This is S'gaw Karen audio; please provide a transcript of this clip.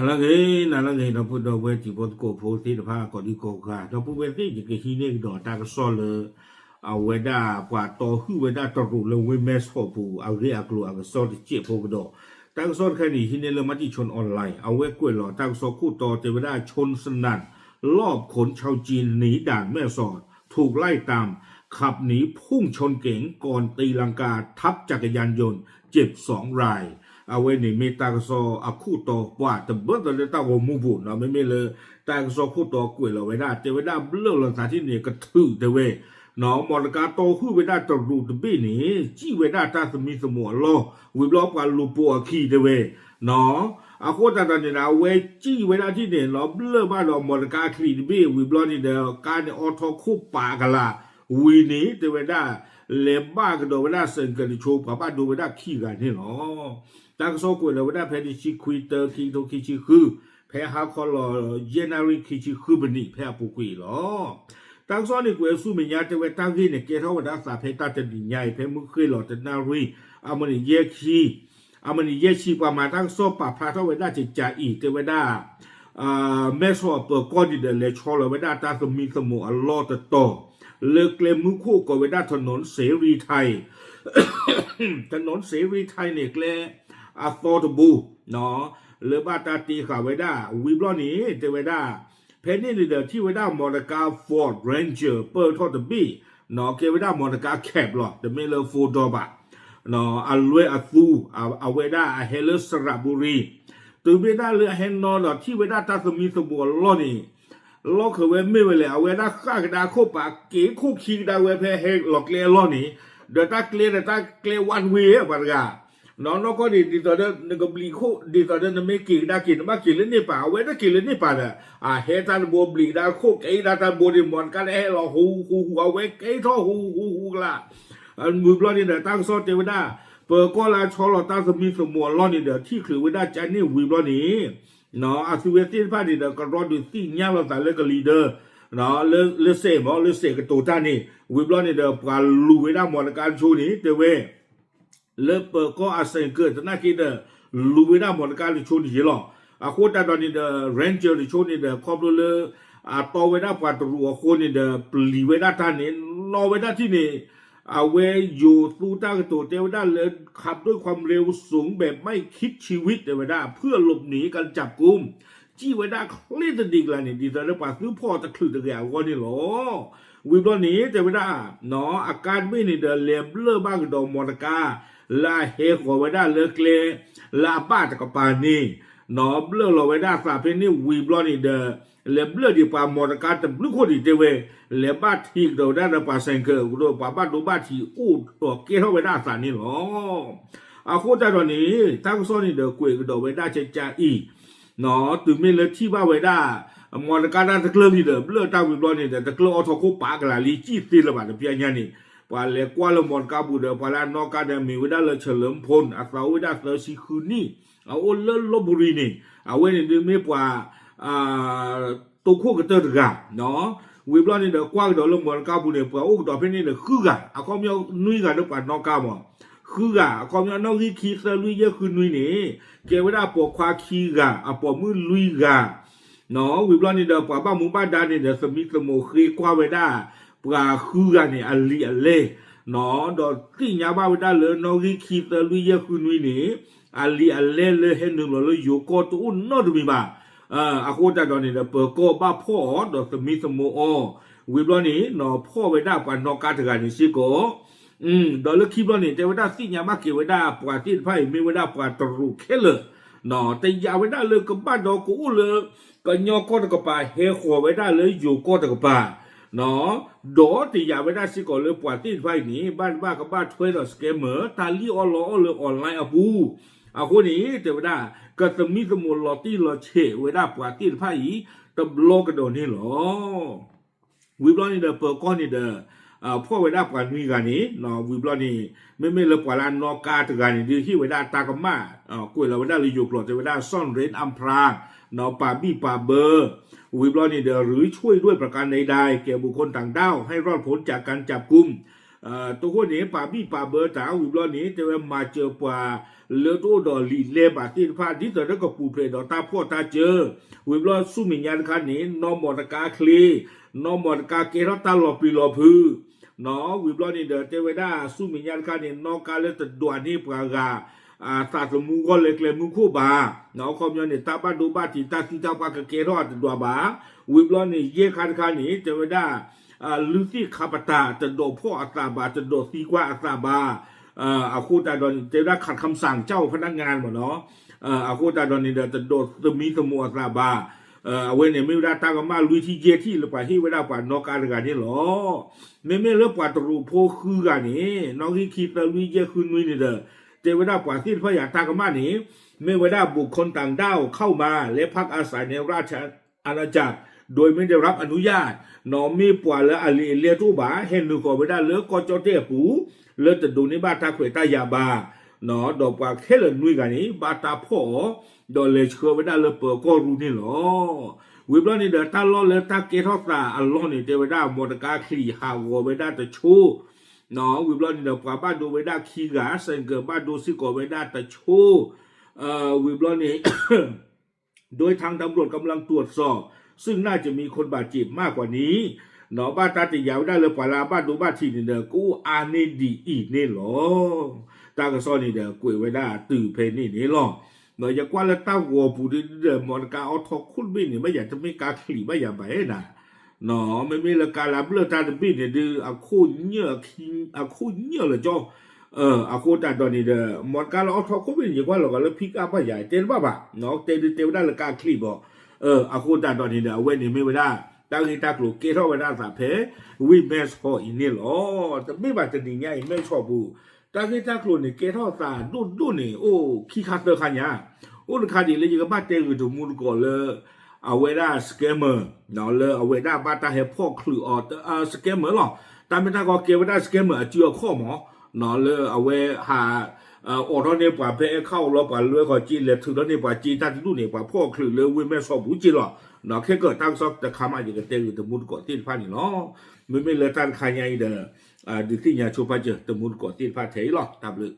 နၤလၢအဂ့ၤ နၤလၢအဂ့ၤ ဒီပုၢ်ဒီဝဲၢ်တံၤဖိသကိးဖိသ့ၣ်တဖၣ် ကိးဒံကိးဂၤ ဒီပုၢ်ဝဲၢ်သ့ၣ် ယကဟံးန့ၢ်ကဒီးတၢ်ကစီၣ်လၢ အဝဲဒၣ်ပှၤတီဟုၣ်ဝဲဒၣ်တရူးလၢဝ့ၢ်မဲဆီးပူၤ အဂ့ၢ်အကျိၤအကစီၣ်တစဲးဖိကဒီး, တၢ်ကစီၣ်တခါန့ၣ် ဟံးန့ၢ်လၢ မတံၣ်ဆိၣ် online အဝဲကွဲးလီၤတၢ်ကစီၣ်ခိၣ်တီတဲဝဲဒၣ် ชนสนั่น รอบขนชาวจีนหนีด่านแม่สอด ถูกไล่ตาม ขับหนีพุ่งชนเก๋งก่อนตีลังกาทับจักรยานยนต์ เจ็บสองราย အဝဲန့ၣ်မ့ၢ်တၢ်ကစီၣ်အခိၣ်တီပှၤတဘၢၣ်သးလၢတၢ်ဂီၤမူပူၤနီၤ, မ့မ့ၢ်လၢ တၢ်ကစီၣ်ခိၣ်တီကွဲးလီၤဝဲဒၣ် တဲဝဲဒၣ်ဘျၢၣ်လီၤသးထံၣ်န့ၣ် ကထုးတဲဝဲ နီၤ မီတကါတီဟုၣ်ဝဲဒၣ်တရူးတဘ့ၣ်န့ၣ် စံၣ်ဝဲဒၣ်တၢ်သမံသမိးအလီၢ် ဝံၤဘျီပှၤလူၤပိာ်အခံတဲဝဲ နီၤ, အဃိသတးဒီးန့ၣ်ဒီး အဝဲစံၣ်ဝဲဒၣ်ထံၣ်န့ၣ် နီၤ ဘျၢၣ်ဘၣ်ဒီးမီတကါချံးတဘ့ၣ် ဝံၤဘျီန့ၣ်ဒီး ကါန့ၣ်အိးထီၣ်ခိၣ်ပာ်ကလာ် ဝံၤန့ၣ် တဲဝဲဒၣ် လဲၤဘၣ်ကဒီးဝဲဒၣ် ဆိုင်ကယ် တဆိ ပှၤဘၣ်ဒိဝဲဒၣ်ခံဂၤန့ၣ်လီၤ. တၢ်ကစီၣ်ကွဲးလီၤဝဲဒၣ်ဖဲတဆံခွံသၢ ခံကထိခံဆံဃု, ဖဲဟါခီလီၤ ယဲၢ်နၣ်ရံၣ်ခံဆံဃုမံးနံး ဖဲအပူၤကွံာ်အံၤလီၤ. တၢ်ကစီၣ်န့ၣ်ကွဲးဆူမဲာ်ညါတဲဝဲတၢ်ဂ့ၢ်န့ၣ် ကဲထီၣ်ဝဲဒၣ်သးဖဲတၢ်တနံၤညါအံၤ ဖဲမုၢ်ဃ့ၢ်လီၤတနၣ်ရံၣ် အမုၢ်နံၤယဲၢ်ဆံ အမုၢ်နံၤယဲၢ်ဆံ ပှၤမၤတၢ်ကစီၣ်ပာ်ဖျါထီၣ်ဝဲဒၣ်ကကးအံၤ တဲဝဲဒၣ် မဲဆီးအပၢၤကီၢ်န့ၣ်ဒီး လဲၤဆီလီၤဝဲဒၣ်တၢ်သမံသမိးအလီၢ်တတီၤ လၢကျဲမုၢ်ခိၣ်ကိးဝဲဒၣ် ถนนเสรีไทย ถนนเสรีไทยန့ၣ် ကျဲအသီတဘိ လၢဘၣ်တၢ်တ့ဃာ်ဝဲဒၣ် ဝံၤဘျီန့ၣ် တဲဝဲဒၣ် ဖဲန့ၣ်န့ၣ်ဒီး ထံၣ်ဝဲဒၣ်မီတကါ Ford Ranger ပၢၢ်ထီၣ်တဘ့ၣ် ကဲဝဲဒၣ်မီတကါ cab လီၤ, တမ့ၢ်လၢ four door ဘၣ် အလွဲၢ်အသူ အဝဲဒၣ်အဟဲလၢ စရပူၤရံ တုၤမ့ၢ်ဒၣ်လၢအဟဲနီၤဒီးထံၣ်ဝဲဒၣ်တၢ်သမံသမိးအလီၢ်န့ၣ် လီၢ်ခံဝဲမ့ၢ်ဝဲလဲၣ် အဝဲဒၣ်ဃၣ်ကဒါခိၣ်ပာ်က့ၤခိၣ်ခံကဒါဝဲဖဲဟဲလီၤကျဲအလီၢ်န့ၣ် ဒီးတၢ်ကျဲဒီးတၢ်ကျဲ one way ပှၤတဂၤ နီၢ်နီၢ်ကီၢ်န့ၣ် ဒ်သိးဒီးနကဘျံးခိၣ် ဒ်သိးဒီးနမ့ၢ်က့ၤကဒါက့ၤ နဘၣ်က့ၤလၢန့ၣ်ပာ် အဝဲတက့ၤလၢန့ၣ်ပာ်ဒီး အဟဲတၢ်တဘိဘျံးကဒါခိၣ်က့ၤဒၣ်တၢ်တဘိန့ၣ် မီတကါန့ၣ်ဟဲလီၤဟူဟူဟူ အဝဲက့ၤထီၣ်ဟူဟူဟူကလါ ဝံၤဘျီန့ၣ်ဒီး တၢ်ကစီၣ်တဲဝဲဒၣ် ပၢၤကီၢ်လၢအဆီလီၤတၢ်သမံသမိးအလီၢ်န့ၣ်ဒီး ထံၣ်ချုးဝဲဒၣ်ကန့ၣ်ဝံၤဘျီန့ၣ် အသုဝဲသ့ၣ်တဖၣ်န့ၣ်ဒီး ကရီဒုးသ့ၣ်ညါလိာ်သးလၢကလံၤဒၢ လၢစဲးမ့ၢ် လၢစဲးကတိၤတၢ်န့ၣ် ဝံၤဘျီန့ၣ်ဒီး ပှၤလူၤဝဲဒၣ်မီတကါတဆိန့ၣ် တဲဝဲ လၢပၢၤကီၢ်အဆိုင်ကယ်သနာ်က့ဒီး လူၤဝဲဒၣ်မီတကါတဆိန့ၣ်ယဲလီၤ. အဃိသတးဒီးန့ၣ်ဒီး Ranger တဆိန့ၣ်ဒီး ခီဖျိလၢ အတီဝဲဒၣ်ပှၤတရူးအဃိန့ၣ်ဒီး ပျံၤဝဲဒၣ်တၢ်န့ၣ် နီၣ်ဝဲဒၣ်ထံၣ်န့ၣ် အဝဲယိၤသူတၢ်ကတိၤတဲဝဲဒၣ်လၢ ขับด้วยความเร็วสูงแบบไม่คิดชีวิต တဲဝဲဒၣ် เพื่อหลบหนีการจับกุม စံၣ်ဝဲဒၣ်ချ့တဒံးကလါန့ၣ် ဒ်သိးလၢပှၤသုဖီၣ်တချုးတဂ့ၤအဂီၢ်န့ၣ်လီၤ. ဝံၤဘျီန့ၣ် တဲဝဲဒၣ် အကါတဘ့ၣ်န့ၣ်ဒီး လဲၤဘျၢၣ်ဘၣ်ကဒီးမီတကါ လၢအဟဲဃီၤဝဲဒၣ်လၢကျဲ လၢအဘၣ်တကပၤန့ၣ် ဘျၢၣ်လီၤဝဲဒၣ်အသးဖဲန့ၣ်ဝံၤဘျီန့ၣ်ဒီး လဲၤဘျၢၣ်ဒံးပှၤမီတကါတဘျုးခိၣ်ဒံးတဲဝဲ လဲၤဘၣ်ထံးကဒီးဝဲဒၣ်ဒီးပှၤဆိုင်ကယ် အကဒီးပှၤဘၣ်ဒိဘၣ်ထံးအိၣ်ဒီးကဲထီၣ်ဝဲဒၣ်အသးန့ၣ်လီၤ. အဃိသတးဒီးန့ၣ် တၢ်ကစီၣ်န့ၣ်ဒီးကွဲးကဒီးဝဲဒၣ်ကကါအံၤ တုၤမ့ၢ်လၢထံၣ်ဘၣ်ဝဲဒၣ် မီတကါတၢ်တကျၢၢ်လံဒီး ဘျၢၣ်တၢ်ဝံၤဘျီန့ၣ်ဒီး တကျၢၢ်အိးထီၣ်ခိၣ်ပာ်ကလးလံ စံၣ်သ့လၢၤဘၣ်တပျၢ်ညါန့ၣ် ပှၤလဲၤကွၢ်လၢမီတကါပူၤဒီး ပှၤလၢအနီၣ်ကါဒီးမ့ၢ်ဝဲဒၣ်လၢ เฉลิมพล အသးအိၣ်ဝဲဒၣ်သၢဆံဃုနံၣ် အအိၣ်လၢလီၢ်ဘူရံန့ၣ် အဝဲန့ၣ်ဒုးမ့ၢ်ပှၤ တိခိၣ်ကတၢၢ်တဂၤ ဝံၤဘျီန့ၣ်ဒီး ကွၢ်ကဒီးလၢမီတကါပူၤန့ၣ် ပှၤအိၣ်ကဒီးဖဲန့ၣ်န့ၣ် ဃုဂၤ အခီပညီနွံဂၤလၢပှၤနီၣ်ကါမး ဃုဂၤ အခီပညီနီၣ်ဂံၢ်ခံသၢလွံၢ်ယဲၢ်ဃုနွံန့ၣ် ကဲဝဲဒၣ်ပိာ်ခွါခံဂၤ အပိာ်မုၣ်လွံၢ်ဂၤ ဝံၤဘျီန့ၣ်ဒီး ပှၤဘၣ်မူဘၣ်ဒါန့ၣ်ဒီး သမံသမိးဃ့ကွၢ်ဝဲဒၣ် ပှၤဃုဂၤန့ၣ် အလံာ်အလဲၢ် ဒီးသ့ၣ်ညါဘၣ်ဝဲဒၣ်လၢနီၣ်ဂံၢ်ခံသၢလွံၢ်ယဲၢ်ဃုနွံန့ၣ် အလံာ်အလဲၢ်လၢဟဲနုာ်လီၤလၢယိၤကီၢ်တအိၣ်နီတမံၤဘၣ်. အဃိသတးဒီးန့ၣ်ဒီး ပၢၤကီၢ်ဘၣ်ဖီၣ်အီၤဒီးသမံသမိးအီၤ ဝံၤဘျီန့ၣ် နီၢ်ဖီၣ်ဝဲဒၣ်ပှၤနီၣ်ကါတဂၤန့ၣ်စ့ၢ်ကီး ဒီးလၢခံဘျီန့ၣ် တဲဝဲဒၣ်သ့ၣ်ညါဘၣ်က့ၤဝဲဒၣ်ပှၤသ့ၣ်တဖၣ်အံၤ မ့ၢ်ဝဲဒၣ်ပှၤတရူးခဲလၢာ် တယာ်ဝဲဒၣ်လၢကဘၣ်ဒီးကအိၣ်လၢ ကညီကီၢ်တကပၤ ဟဲဃီၤဝဲဒၣ်လၢယိၤကီၢ်တကပၤ ဒီးတယာ်ဝဲဒၣ်စ့ၢ်ကီးလၢပှၤသ့ၣ်တဖၣ်အံၤန့ၣ် ဘၣ်တဘၣ်ကဘၣ်ထွဲဒီး scammer တၢ်လံၣ်အီၣ်လီအီၣ်လၢ online အပူၤ အဃိန့ၣ် တဲဝဲဒၣ် ကသမံသမိးလီၤတံၢ်လီၤဆဲးဝဲဒၣ်ပှၤသ့ၣ်တဖၣ်အံၤ တဘျီကဒီးန့ၣ်လီၤ. ဝံၤဘျီန့ၣ်ဒီး ပၢၤကီၢ်န့ၣ်ဒီး ဖီၣ်ဝဲဒၣ်ပှၤနွံဂၤန့ၣ် ဝံၤဘျီန့ၣ် မ့မ့ၢ်လၢပှၤလၢအနီၣ်ကါတဂၤန့ၣ် ဒုးဟ့ၣ်ဝဲဒၣ်တၢ်ကမၣ် ကွဲးလီၤဝဲဒၣ်လၢယိၤကျိာ် တဲဝဲဒၣ် ซ่อนเร้นอำพราง ပာ်ဘံၣ်ပာ်ဘၢ ဝံၤဘျီန့ၣ်ဒီး หรือช่วยด้วยประการใดๆ แก่บุคคลต่างด้าวให้รอดพ้นจากการจับกุม တဃိန့ၣ် ပာ်ဘံၣ်ပာ်ဘၢတၢ် ဝံၤဘျီန့ၣ် တဲဝဲမၤစၢၤပှၤလၢတအိၣ်ဒီးလံာ်လဲဘၣ်သ့ၣ်တဖၣ် ဒ်သိးဒီးကပူၤဖျဲးဒီးတၢ်ဖှီၣ်တၢ်စၢၤ, ဝံၤဘျီဆူမဲာ်ညါတခါန့ၣ် နီၢ်မီၢ်တကါချ့, နီၢ်မီၢ်တကါကဲထီၣ်တၢ်လီၤပျံၤလီၤဖုး, ဝံၤဘျီန့ၣ်ဒီး တဲဝဲဒၣ်ဆူမဲာ်ညါတခါန့ၣ် နီၢ်ကါလၢတဒွးန့ၢ်ပှၤဂၤ သးသမူဂီၢ်လၢကျဲမုၢ်ခိၣ်ဘၣ်, အခီပညီန့ၣ် တၢ်ဘၣ်ဒိဘၣ်ထံးတၢ်သံတၢ်ပှၢ်ကကဲထီၣ်အတဒွးဘၣ်, ဝံၤဘျီန့ၣ် ယဲၢ်ခါတခါန့ၣ် တဲဝဲဒၣ် လုၢ်သ့ၣ်ခါပတာ်တဒိးဖှီၣ်အသးဘၣ်, တဒိးသံကွၢ်အသးဘၣ်, အဃိသတးဒီးန့ၣ် တဲဝဲဒၣ် ขาดคำสั่ง เจ้าพนักงาน မ့ၢ်နီၤ, အဃိသတးဒီးန့ၣ်ဒီး တဒိးသမံသမိးအသးဘၣ်, အဝဲန့ၣ်မ့ၢ်ဝဲဒၣ်တၢ်ကမၣ်လွံၢ်ထံၣ်ယဲၢ်ထံၣ်လၢပှၤဟ့ၣ်ဝဲဒၣ်ပှၤနီၢ်ကါတဂၤန့ၣ်လီၤ. မ့မ့ၢ်လၢပှၤတရူးဖိဃုဂၤန့ၣ် နီၣ်ဂံၢ်ခံသၢလွံၢ်ယဲၢ်ဃုနွံန့ၣ်ဒီး တဲဝဲဒၣ်ပှၤသ့ၣ်တဖၣ်ယၤတၢ်ကမၣ်န့ၣ် မ့ၢ်ဝဲဒၣ် บุคคลต่างด้าวเข้ามาและพักอาศัยในราชอาณาจักร โดยไม่ได้รับอนุญาต နီၢ်မ့ၢ်ပှၤလၢအလံာ်အလဲတအိၣ်ဘၣ် ဟဲနုာ်ဃီၤဝဲဒၣ်လၢကီၢ်ကၠီၣ်တဲၣ်အပူၤ လၢတဒိးန့ၢ်ဘၣ်တၢ်ခွဲးတၢ်ယာ်ဘၣ်, ဒီးပှၤခဲလၢာ်နွံဂၤန့ၣ် ဘၣ်တၢ်ဖီၣ်အီၤ ဒီးလဲၤဆှၢဝဲဒၣ်လၢပၢၤကီၢ်ရူၢ်န့ၣ်လီၤ. ဝံၤဘျီန့ၣ်ဒီး တၢ်လီၢ်လၢတၢ်ကဲထီၣ်သးအလီၢ်န့ၣ် တဲဝဲဒၣ် မီတကါချံးဟးဂီၤဝဲဒၣ်တဆိ ဝံၤဘျီန့ၣ်ဒီး ပှၤဘၣ်ဒိဝဲဒၣ်ခံဂၤ စဲကဘၣ်ဒိစ့ၢ်ကီးဝဲဒၣ်တဆိ ဝံၤဘျီန့ၣ် โดยทางตำรวจกำลังตรวจสอบ ซึ่งน่าจะมีคนบาดเจ็บมากกว่านี้ နီၢ်ဘၣ်တၢ်တယာ်ဝဲဒၣ်လၢပှၤလၢအဘၣ်ဒိဘၣ်ထံးန့ၣ်ဒီး ကအိၣ်အါန့ၢ်ဒံးအံၤန့ၣ်လီၤ. တၢ်ကစီၣ်န့ၣ်ဒီး ကွဲးဝဲဒၣ်တုၤဖဲန့ၣ်န့ၣ်လီၤ. ဒီးယကွၢ်လၢတၢ်ဂီၤပူၤဒ်ဒီး မီတကါအီထီခိၣ်တဘ့ၣ်န့ၣ် ဘၣ်ယၤတမ့ၢ်ကါချံးဘၣ်ယၤဘၣ်ဧါနၤ မ့မ့ၢ်လၢကါလၢအဘျၢၣ်တၢ်တဘ့ၣ်န့ၣ်ဒုး အခိၣ်ညၢၢ်လၢကၠီ, အဃိသတးဒီးန့ၣ်ဒီး မီတကါလၢအီထီခိၣ်ဘ့ၣ်န့ၣ် ယကွၢ်လီၤဂာ်လၢ pick up ဘၣ်ယၤ တဲတဘၣ်ဘၣ်, တဲဒုးတဲဝဲဒၣ်လၢကါချံးဘၣ်, အဃိသတးဒီးန့ၣ်ဒီး အဝဲန့ၣ်မ့ၢ်ဝဲဒၣ် တၢ်ဂ့ၢ်တၢ်ကျိၤကဲထီၣ်ဝဲဒၣ်အသးဖဲ ဝ့ၢ်မဲၢ်ဆီးအံၤန့ၣ်လီၤ. တမ့ၢ်ဘၣ်တနံၤညါအံၤ မဲၢ်ဆီးပူၤ တၢ်ဂ့ၢ်တၢ်ကျိၤန့ၣ် ကဲထီၣ်သးဒိၣ်ဒိၣ်န့ၣ် အိၣ်ခံခါသၢခါညါ, အိၣ်တခါဒ်လၢယကဘၣ်တဲဂ့ၤတမူတကိးလၢ အဝဲဒၣ် scammer လၢအဝဲဒၣ်ဘၣ်တၢ်ဟဲဖီၣ်ချုးအီၤ scammer လီၤ. တၢ်မ့ၢ်တၢ်ကီကဲဝဲဒၣ် scammer အစုအခီၣ်မး, လၢအဝဲဟး အိးထီၣ်န့ၢ်ပှၤဘဲအခီၣ်အိၣ်လီၤ ပှၤလွဲခီၣ်စ့ လဲၤထုးထီၣ်န့ၢ်ပှၤစ့တၢ်တဒူၣ်န့ၣ် ပှၤဖီၣ်ချုးလၢဝ့ၢ်မဲၢ်ဆီးပူၤစ့လီၤ. ခဲကၢၢ်တၢ်ကစီၣ်တခါမး ယကတဲဂ့ၤတမူတကိးသ့ၣ်တဖၣ်န့ၣ်လီၤ. မ့မ့ၢ်လၢတၢ်တခါညါအံၤဒီး ဒုးသ့ၣ်ညါဆိပာ်စၢၤတမူတကိးသ့ၣ်တဖၣ်ထဲအံၤလီၤ. တၢ်ဘျုး